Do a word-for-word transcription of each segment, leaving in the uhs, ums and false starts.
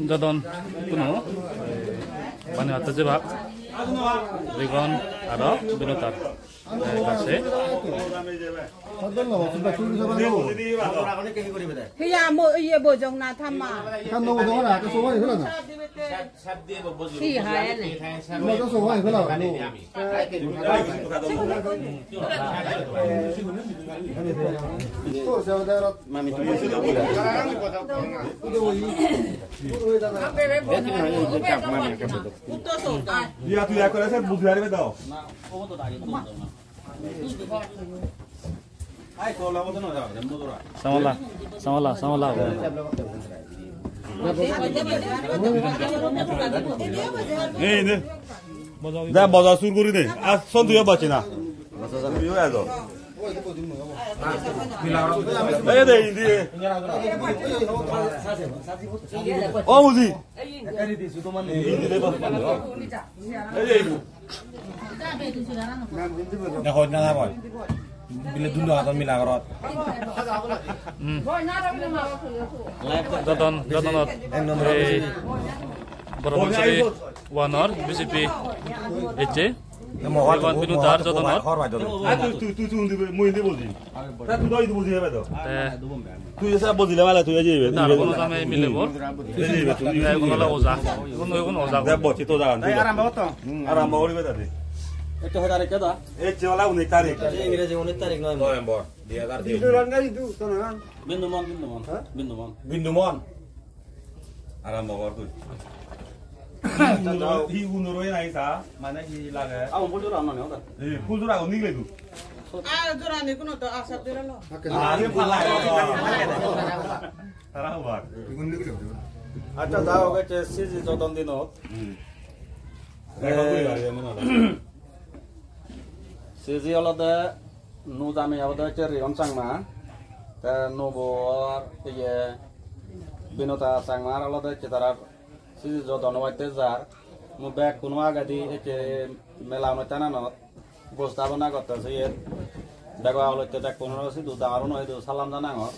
Jodon kuno bani atte jebak Rigon aro Binutar, eh, kase. Hiya mo iye bojong na thamma. Hi hai ne? Iya, tuh ya, kalau saya butuh hari betul. Samala, samala, samala. Ei, ne. Da, baza sur guri de. Ar son tuiyo bachi na. Tuiyo edo. Ei de, indi. O muji. Indi de ba. Ei de. Dekho na na boy. Bile dundo adon mila gorot. Hmm. Jodon, jodonot. Ek number ei B J P. Boromonsuri one-or B J P ecche. Mo hor, Ivan mo Binutar hor, jodonot. Hor bai jodon. Ah, tu, tu, tu, tu, tu, mo indi boji. Ta tu doi tu boji hebe do. Te. Tu esa boji le mala tu eje ibe. Tar kono tame mile bor. Eje ibe tu. Ibe kono la oja. Kono kono oja. Da boji to da. Dai arambo to. Arambo goribe da de. Ekko he tarik da? Ecche ola unis tarik. Ingreji unis tarik November. November. Dui hajar teis. Bindu mon, bindu mon. Ha? Bindu mon. Bindu mon. Arambo gor tui. Hi unoro nai sa, mane hi lage? Aw, phul jora nani oda? Eh, phul jora nigile tu. Ar jora ni kuno to asar dilo lo. Are phala. Tara hobar. Accha, ja hok, ecche siji jodon dinot. Hmm. Eh, Record guri lage mone hoy. siji olode nuo jami obode hocche Rigon Changma, te nuo bo iye Binota Changma olode hocche tara siji jodon obatte jar. Mui bekkuno agedi hocche mela onusthananot uposthabona gotte siyet bego olotte bekkunore sidu dangor uno sidu salam janangor.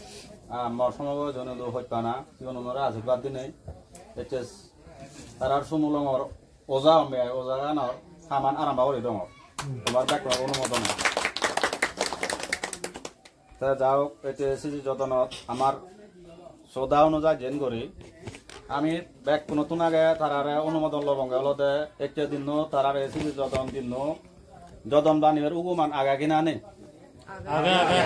Ar mor somoboyo jone do hojpana, sigun unore ashirbad dinei. Hocche tarar sumulongor Oja hom be, oja ganor haman aramba guri dongor. Tomar bekkunor onumodone. Te ja hok, ecche siji jodonot amar soda onujai jen guri ami bekkunottun age tarare onumodon lobonge olode ecche dinno tarare siji jodon dinno jodon banibar uguman age kina nei? Age, age.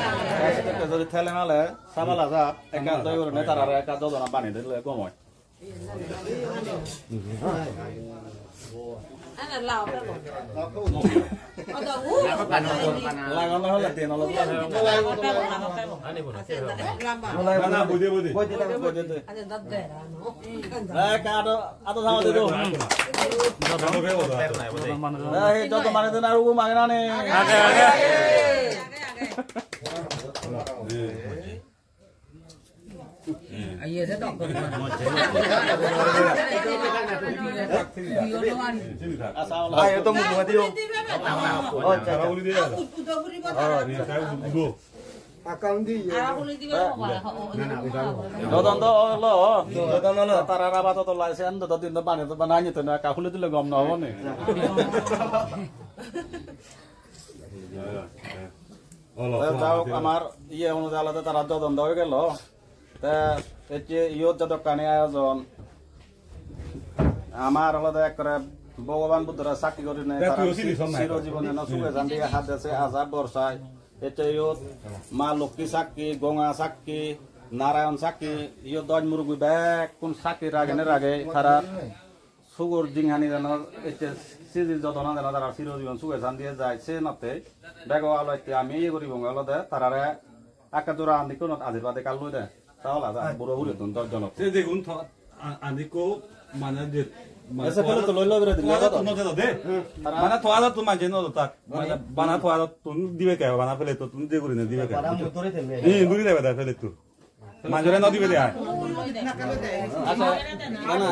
Ecche jodi thele male sabala jat ekka doi gurinei tarare ekka jodona bani dile gom oi. Jodon do olo. Jodon olo. Tara raba to tolai sen do din do bani to bana ni to na ka hule dile gom na hobo ni. Olo, te ja hok, amar iye onujai olode tara jodon do oi gelo. Te ecche iyot jodokkani ayojon, amar olode ekkore Bhogoban Buddhore sakki gurinei te tara tuiyo siri son nai. Siro jibone no suge santi hadese aja borsai. Ecche iyot Ma Lokki sakki, Gonga sakki, Narayon sakki, iyot doj murubbi bekkun sakki ragene rage tara sugor jinghani jeno ecche siji jodona jeno tara siro jibon suge santiye jai, senotte bego alotte ami iye guribonge olode tarare ekka jora andikkunot ajirbad ekka loi de. Ta hola ja, buro hurittun doj jonot. Se degun to, a-, andikko mane je, mane ese pele to loi loi bere dile to. To no de de. Mane to ada to manje no tak. Mane bana to ada tun dibe ke, bana pele to tun de gurine dibe ke. Bana mui dore thembe. Ni guri debe da pele to. Manjore no dibe de ai. Accha, na, na.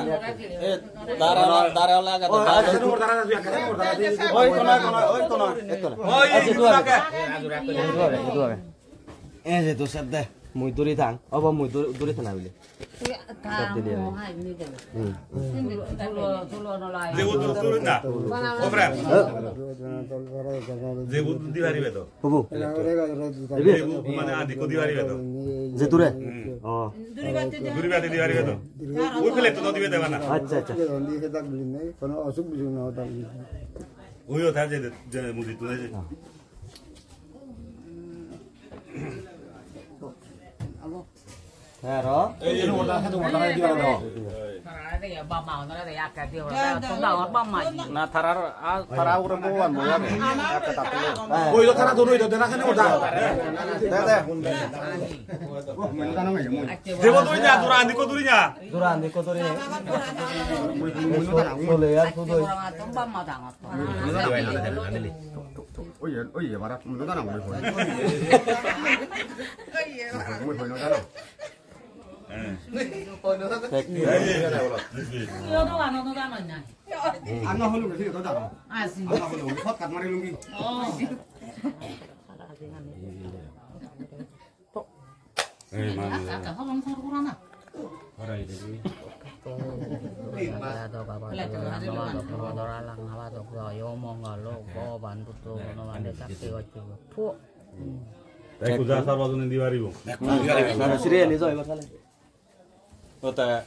E, dara, dara laga de. Oi, kona, kona, oi, kona. Oi, accha, idu age. Idu age, idu age. E, je, tu sab de. Mui duri thang, obo mui duri, duri thana bile. Tui thang, mo hai ni de. Hmm. Sindi tulo, tulo no lai. Jebo tu, tu na. O friend. Jebo tu di paribe to. Hubu. Jebo mane adi ko di paribe to. Je dure? Hmm. Oh. Duri bate di paribe to. Ui pele to dibe de bana. Accha, accha. Kono osuk bisuk no thak. Ui o tha je, je mujit tu je. Aro? Ei, ei, order, order, order, order. Na, tarar, a, tara ugure bhogoban boi age. Oi, do tara duro, do, dena khane order. De, de. Jebo duri na, dura andi ko duri na. Dura andi ko duri na. Sole ar sudoi. Oye, oye, bara, no dana, oye, oye. Oye, oye, no dana. Yo no dano, no dano na. Anna holu gesi, no dana. Ah, si. Anna holu gesi, hot kat mari lungi. Oh. Ei, mane. Aka holong sor purana. Horai de. Dok abadok, dok abadok, dok abadok, yo mongol, dok bhogoban Buddho, Bhagobane sakti gocche. Phu. Te puja sarbajonin di paribo. Siri ani jai batale. Ote,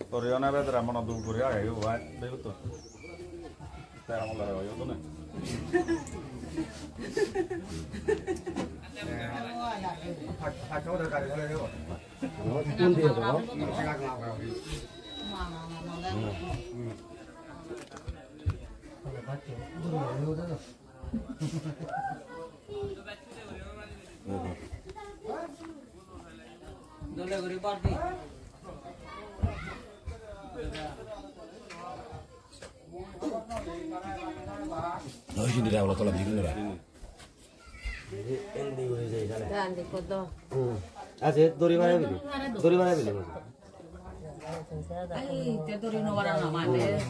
tori one bedra mono duk guri age, yo, bai, bai, to. Te amol age, yo, to ne. Dole guri bor di. Noi sindi ra ola tola biji guri ra. Dan di kodo. Hmm. Aje dori mare bili. Dori mare bili. Ai, te dori no bara na mane.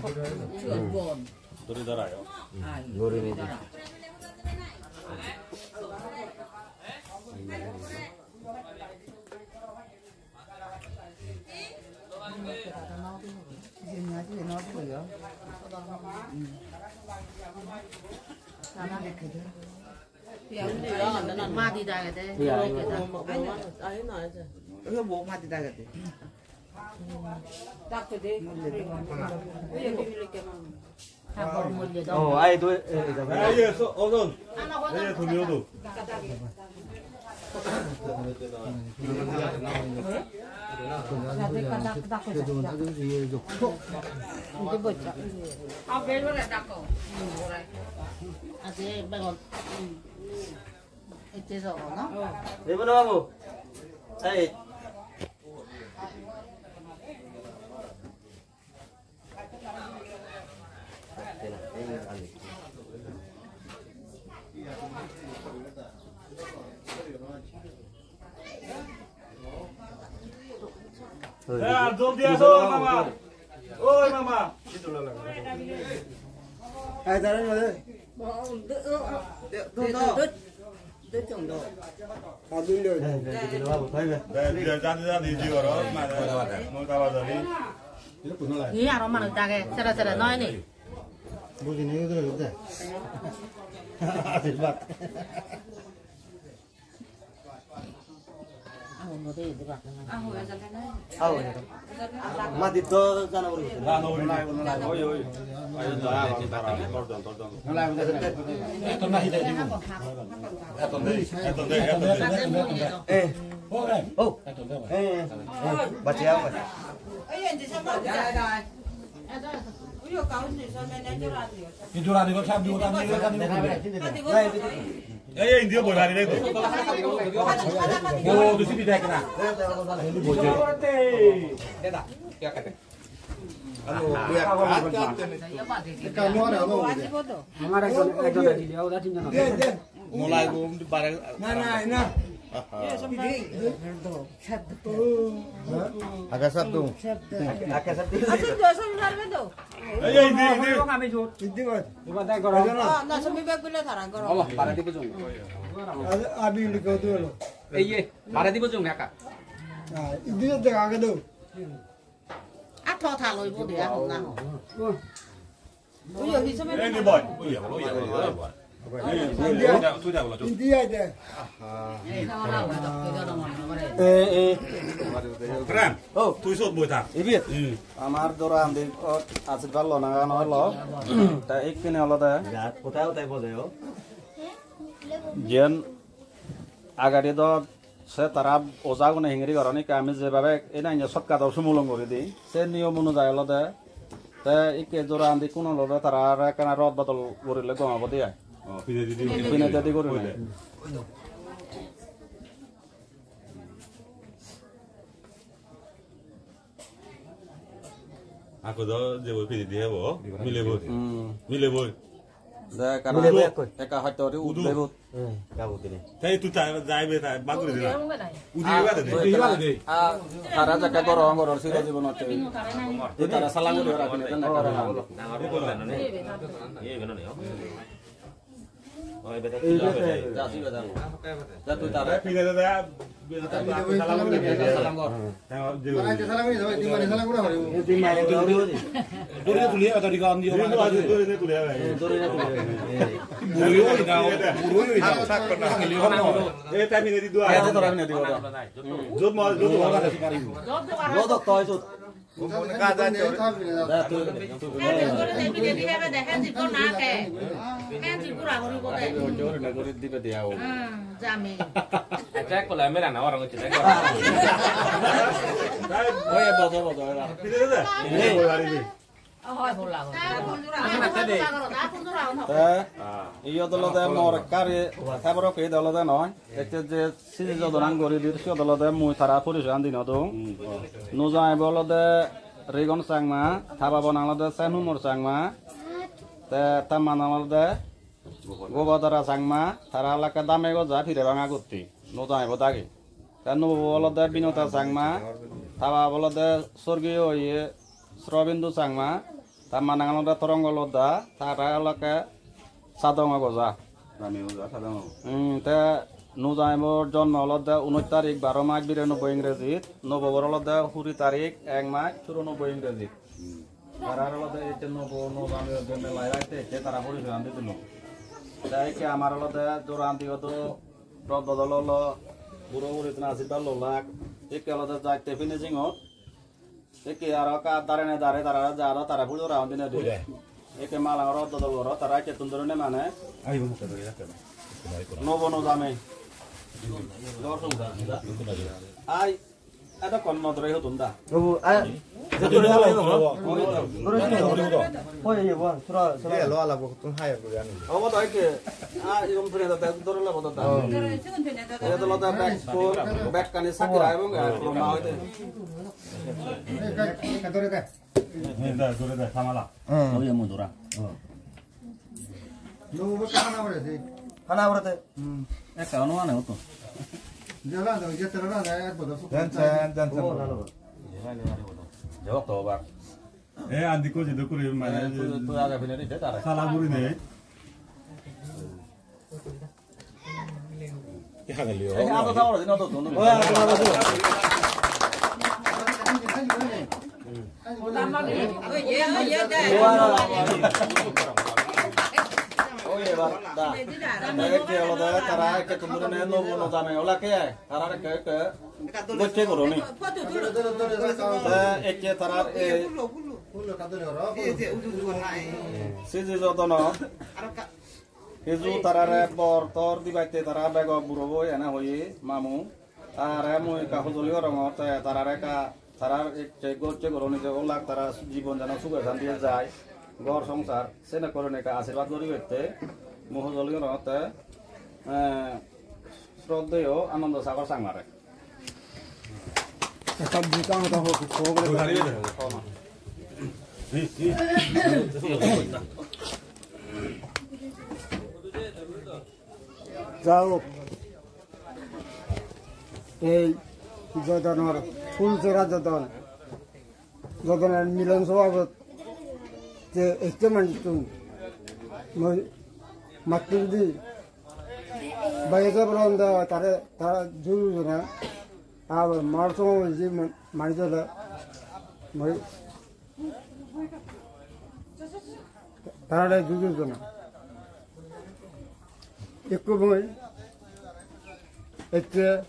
Chuo bon. Dori dara yo. Ai, dori ni. Madi dagede. Madi dagede. Oh, ai to, eh, eh, eh, eh, so, oh, don. Eh, tumi, oh, don. Rebana babu. Ei. Hei, joldi aso, mama. Oi, mama. Ei, dara, dara. Hi aro manuj dage, sere sere noi ni? Bujine guri de. Ashirbad. Aho, ede bak. Aho, ede. Madi do jana guri. Jana guri. Oi, oi. Ayo, da, da, da, da, da, da. Eton de, eton de, eton de. Eh. Oh. Eh. Bachi aao. Ei, ei, indi boi paribe to. Oh, dusi bidek na. Indi boi je. Deda, ya kate. Amar ekjon, ekjon aji, oda tinjon aji. Molai gom bare. Na, na, na. Aha. Aga sabdu. Aga sabdu. Ei, ei, di, di. Ami jot. Di, di, di. Iba dai goro. Na, na, sami bag bile thara goro. Obo, bare dike jong. Ami likho tu lo. Ei ye, bare dibo jung ekka. Ah, indi dega age do. A tho tha loibo de, a honna ho. Ui, ui, hi sobe. Ei, ni boy. Ui, ui, ui, ui, boy. Ei, tui ja, tui ja bolo, tui. Indi ai de. Ei, na, na, na, tui ja, na, na, na, na. Eh, eh. Ram, oh, tui sot boi thak. Ibi? Hmm. Amar dora andi, oh, asirbad lona gan olo. Ta ikkine olode. Ja, kotha kotha boje o. Jiyen agedi do se tara ojagune hingiri goron, ikke ami jebabe ena indi sotkator sumulong guri di, se niyom onujai olode te ikke jora andikkun olode tara aro ekkana rot bodol gurile gom obode ai. Oh, pine didi. Pine didi gurile. Ako do jebo pini diye bo, mile bo. Hmm. Mile bo. De, ekka milebo ekkoi. Ekka hoito ri udu. Udle bo. Hmm, ka bo dine. Te tu ta jaibe ta baguri dina. Udi ba de. Ah, tara jaka goro goro siro jibon otte. Te tara salam guri rakhi ne, na kara na. Ei bete. Ja, tui bete. Ja, tui tara. Pide de da. Salam guri. Salam gor. Dori tuli, ada di gandi. Dori tuli. Buru yo ida, buru yo ida. Angeli hono. Eh, ta pide di dua. Jot ma, jot ma. Jot to, jot. Te iyot olode mor ekkari, te boro ke olode noi. Ecche je siji jodonan guri dir, siyot olode mui tara porisoyan di no dong. Hmm. Nujai bo olode Rigon Changma, ta babo nang olode Senhumor Changma, te ta ma nang olode Gobadara Changma, tara olakke Damegojja Pirebanga gutti, nujai bo dagi. Te nubo olode Binota Changma, ta babo olode sorgiyo oye Srobindu Changma, ta ma nang olode Torongolodda, tara olakke Sadongo Goja. Rani Goja, Sadongo. Hmm, te nujai bor jonmo olode unoish tarik baro mas biranobboi ingrejit, nubo bor olode kuri tarik ek mas churanobboi ingrejit. Hmm. Tara olode ecche nubo, nujai bor jonmo lai raite ecche tara porisoy an di dilo. Te ecche amar olode jora an di odo rot bodol olo, buro buri tun asirbad lolak, ecche olode jatte finishing ot. Eke aro ekka darene dare tara jadon, tara pujo raun dinedi. Puje. Eke malangor dodol goro, tara ecchettun dorine mane. Ai, bo mukke dori rakke na. Nobo no jame. Dor song. Ai, edokkon no dore hodun da. Obo, ai, je dore hala. Dore, dore, dore. Oi, ye, bo, sura, sura. Ye, lo ala bo, tun higher guri ani. Obo do eke. Ah, igun pune da, dore lebo da. Oh. Ye do lo da bek, bek kani sakira ebong, ah, ma hoide. Dore de. Dore de, samala. Hmm. Oye, mudura. Hana ore de. Hmm. Ekka ono ane oto. Jala do, je tera na, ek bodo. Jan, jan, jan, jan. Oh, lalo. Jawab to ba. Eh, andi ko jidu kuri mane. Eh, tu, tu aga bine de tara. Sala buri de. Oye, ba, da. Eke olode tara eke tumurune nobo no jame, ola ke ai? Tara eke eke gocche goroni. Te eke tara e siji jodono. Hiju tarare bor tor dibatte tara bego burobo ene hoye mamu. Tare mui ekka hojoli gorongor, te tarare ekka tarar ecche gocche goroni je olak tara jibon jano suge santiye jai, ghor songsar, sene goroni ekka ashirbad gori gotte mui hojoli gorongor te, eh, sroddheyo Anando Sagar Changmare. Ekkan duita hoda hobo, hobo bole. Ja hok, ei jodonor, Phulsora jodon, jodonor milon sobhabot je ecche manuchun, mui mattur di Baye se boron da tare, tara juru jona. Abo mar somo ji man-, mani jole. Moi tara juru jona. Ekku moi ecche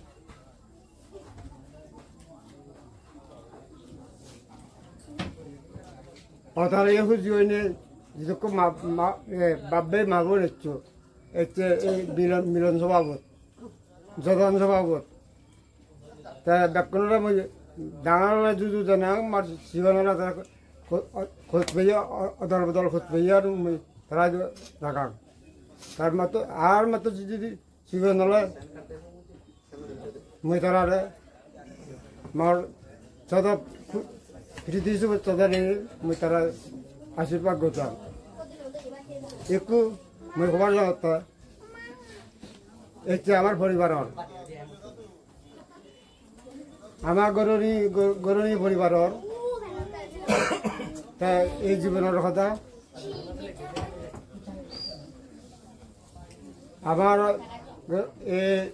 Otare huji oine jidukko ma, ma, eh, babbe ma bon eccho. Ecche ei milon, milon sobabot, jodon sobabot. Te bekkunore mui dangor ole juju janang, mar sigon ole tara ko-, ko-, kot peye, o-, odor bodol kot peye ar mui tara ragang. Tar matto, ar matto jidi Sigun ole mui tarare mor jodo priti subescha janei mui tara ashirbad gottam. Ekku mui hobar jagotte ecche amar poribaror. Ama goroni, go-, goroni poribaror. Ta ei jibonor hoda. Amar, eh, ei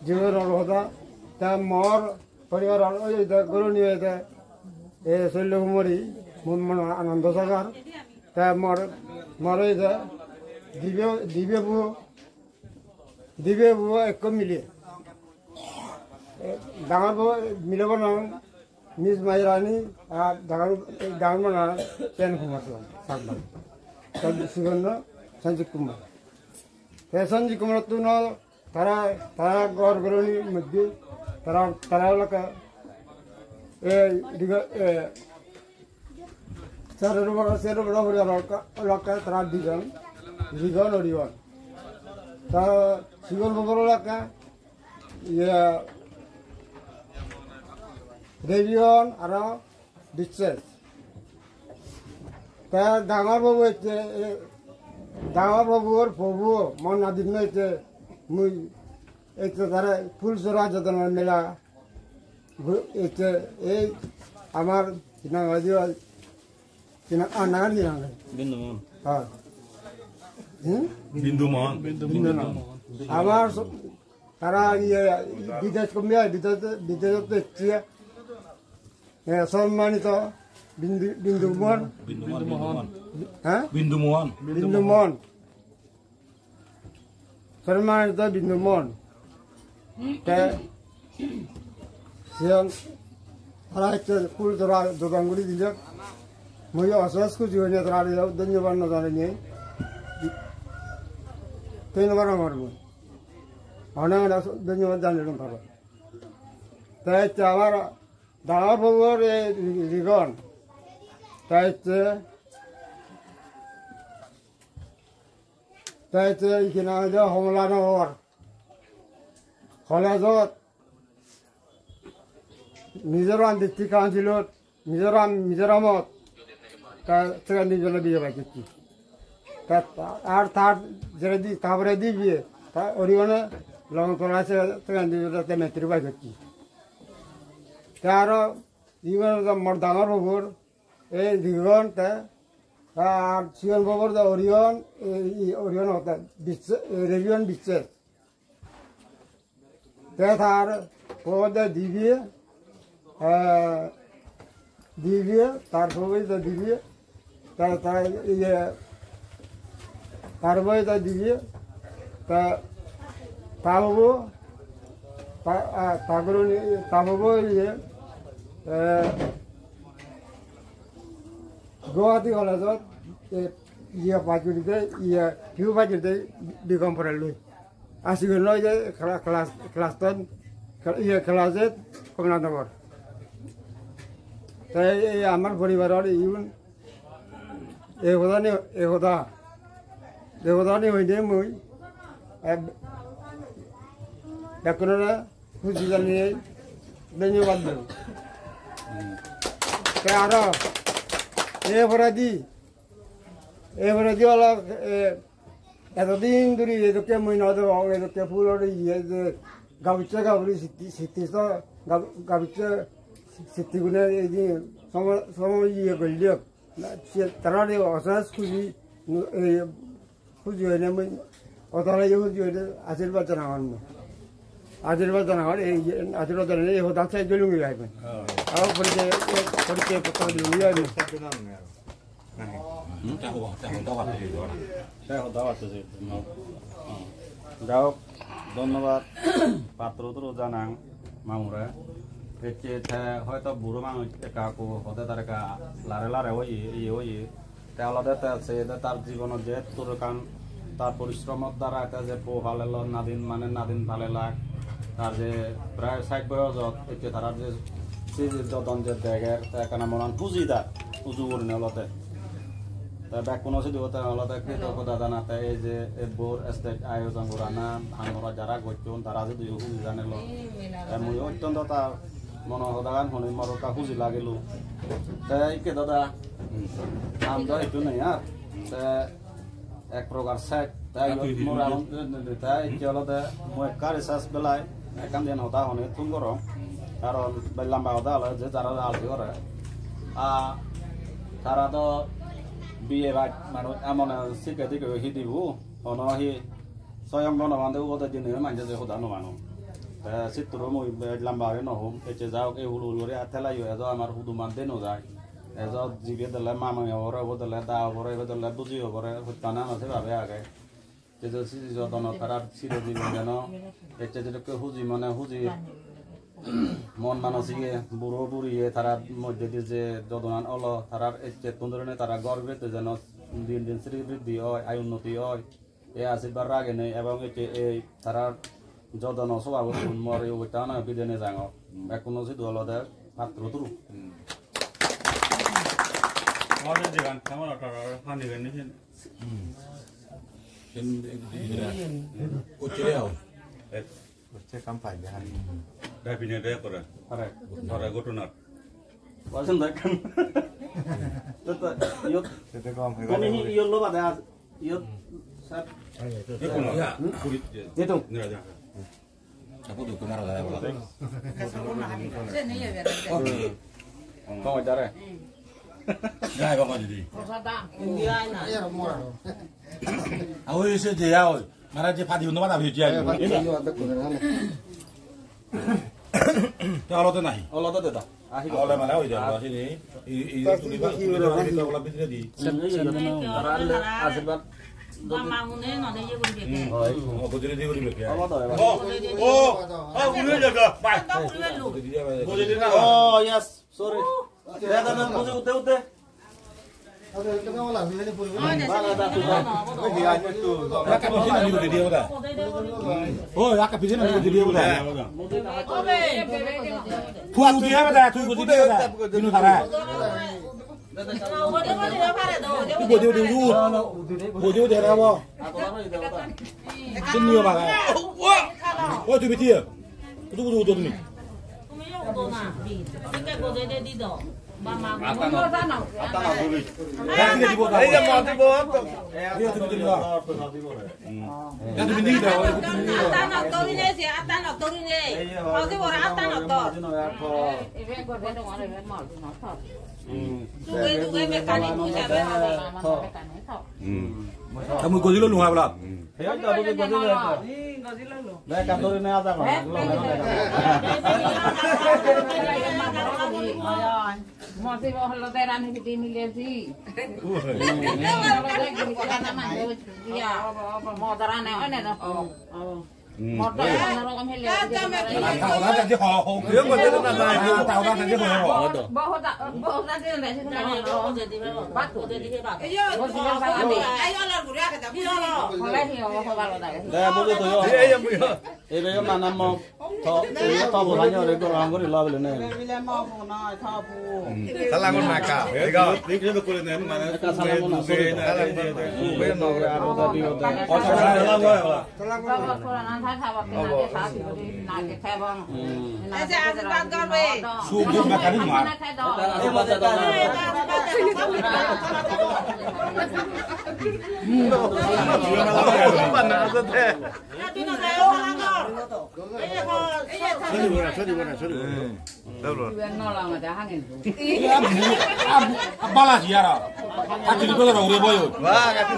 jibonor hoda. Ta mor poribaror oi de goroni oi de. E Soillo Kumari, mon mon Anando Sagar. Ta mor, mor oi de. Dibe, dibe bu. Dibe bo ekko mile. E, dangor bo mile bo nang Miss Mairani, ar dangor, dangor bo nang Sen Kumar Sharma. Te sigon no Sanjit Kumar. Te Sanjit Kumar tun tara, tara gor goroni moddhe, tara, tara olak, e, diga, e, Sero boro, sero boro huri olak, olak tara dijon, dijon orijon. Ta sigon bobor olak, iye, Revion aro Bisses. Ta dangor bobo ecche, e, dangor bobor bobo, mon nadin ecche, mui ecche tara Phulsora Jodonor mela, Gu-, ecche, ei amar hi nang hoide oi, hi nang, ah, nangan hi nang hoide? Bindu Mohan. Ha. Hmm? Bindu Mohan. Bindu Mohan. Amar so-, tara iye, bidesh kombe oi, bidesh, bidesh to ecche. Eh, sommanito Bindu, Bindu Mohan. Bindu Mohan, Bindu Mohan. Ha? Bindu Mohan. Bindu Mohan. Sommanito Bindu Mohan. Te siyan tara ecche Phulsora jodon guri dilak. Mui oses huji oinei tarare dhonyobad no janeinei. Dhonyobad no gorong mui. Onek onek dhonyobad janei dong tara. Te ecche amar dangor bobor ei rigon. Te ecche Te, te ikkine age Homolanogor college-ot Mizoram District Council-ot, Mizoram, Mizoramot ta second division-e B A pass gocche. Ta, ta, ar tar jeredi, ta poredi B A, ta Origun-e Longtolai se second division-e te matric pass gocche. Te aro igun mor dangor pubor, Ei digon te, ar sigon bobor de Origun, ei, ei Origun hotte Bisses, ei Revion Bisses. Te tar bobor de dibe, eh, dibe, tar bobor de dibe, ta, ta, iye, tar bobor de dibe, ta, ta bobo, ta, ah, ta guroni, ta bobo iye, eh, Guwahati College-ot, eh, iye pass guride, iye, B A pass guride, B Com porelloi. Ar sigun loi je cla-, class, class ten, cla-, iye, class eight, Kamalanagar. Te ei amar poribaror igun, ei hodani, ei hoda, ei hodani hoide mui, eh, bekkunore huji janei dhonyobad dong. Te aro, ei poredi, ei poredi olo, eh, etodin dhuri edokke mui no degong, edokke phulor iye je gabucche gaburi sitti, sitti so gab-, gabucche sittigune ei je somo-, somo iye golle. Se tarare oses huji, ei huji oinei mui Otara yo yo de ashirbad jana hon. Ashirbad jana hon, ei ashirbad jana ei hoda sai gelung ya ben. Aw poriche poriche pata gelung ya ben. Hmm, ta hoda, ta hoda. Ta hoda. Jahok, dhonnobad, patturu turu janang mamure. Ecche te hoito buro manuj ekka ekku hode tar ekka lare lare oye, iye oye. Te olode te se de tar jibonot je ettur ekkan tar porishromor darai te je po palelo, nadin mane nadin palelak, tar je prai sait boyojot ecche tarar je se je jodon je deger te ekkana monan huji tar, uju gurinei olode. Te bekkuno sidu te olode kritoggota jana te ei je ebbor stage ayojon gorana, ham gora jara gocchon tara sidu huji janelo. Te mui ottonto ta mono hodagan honi mor ekka huji lagilo. Te ikke dada, ham do hissu nei ar. Te ek prokar sek, te iyot mor agon, te ecche olode mui ekka research belai ekkan diyen hoda honi thum gorong. Karon bej lamba hoda ole je jara rajniti gore. A tara do B A pass manuj, amone sikke dikke hi dibo, hono hi soyong gono bhante ubode dinei manje je hoda no mano. Te sitturo mui bej lamba guri no hom, ecche jahok ei hul hul guri ar thela yo ejo amar huduman de no jai. Ejo jibe dele mamai obore, obo dele da obore, ibe dele buji obore, hottana no sebabe age. Te je siji jodono tarar siro jibon jeno ecche jedokke huji mone huji mon manosiye buro buriye tarar moddedi je jodonan olo tarar ecchettun dhorine tara ghor bette jeno din din sri briddhi oi, ayu unnoti oi. Ei ashirbad ragenei ebong ecche ei tarar jodono sobabottun mor ei obosta hana bidei nejangor. Bekkuno sidu olode patturu turu. Ore jegan thamar otor hani gani hin. Hmm. Sen, eh, eh, eh, uchire aho. Hocche kam paide, ha. Dai pine dai kore. Pare. Pare gotonat. Wasen dai kan. Tata, yot. Tete kom, tumi hi yot lo bade as, yot, sir. Ye kono? Ya, kuri. Ye to. Nira ja. Apo do kumar da bola. Kom jare. Jai baba didi. India na. Awo ise je awo. Mara je padi uno bana bheji ayo. Te olode nahi. Olode deda. Ahi. Olode mane oi jabo, ahi ni. I, i, tuli ba, tuli ba, tuli ba, ola bidire di. Sen, sen, tara ashirbad. Mama mune none ye guri beke. Hmm. O, bidire di guri beke. Olode. O, o, o, guri beke. Bai. Bidire di, bai. Oh, yes. Sorry. Dada, dada, buji utte, utte. Oi, akka pijene ni gojili oda. Tui gojili oda, tui gojili oda. Dinu tara. Tui gojili oda, gojili oda, gojili oda, gojili oda. Sini yo baga. Oi, tui biti ya. Kudu kudu kudu ni. Tumi yo udo na, bi. Tumi ke gojei de di do. Ba ma. Ata no. Ata no duri. Ei je mati bo to. Iya, tumi duri ba. Ya, tumi ni da, tumi ni da. Ata no duri ne, si ata no duri ne. Mati bo ata no to. Ebe gojei de ngore be mal no to. Duge duge mekanik bujabe. Mekanik to. Hmm. Kamu gojilo lunga bla. He aja duge gojilo. Hmm, gojilo lu. Be ka dori na aja. Masi bo holo deran hidi milesi. Holo de gini kana mande dia. Mo darane one no. Hmm. Motor ono rokom hele. Tahu lah tadi ho ho. Dia mau jadi nama itu. Tahu lah tadi ho ho. Bahut, bahut tadi udah sih. Batu. Ayo, ayo, ayo, ayo. Oleh yo, ho balo dah. Dah, boleh tu yo. Iya, iya, Bu, ya. Ebe yo mana mo to, yo to bu hanya ore ko angori la bele ne. Salam naka. Ega. Eka salam na sori. Suk duk mekanik ma. Bala sih ya. Kacil itu orang udah boyo. Wah, kacil.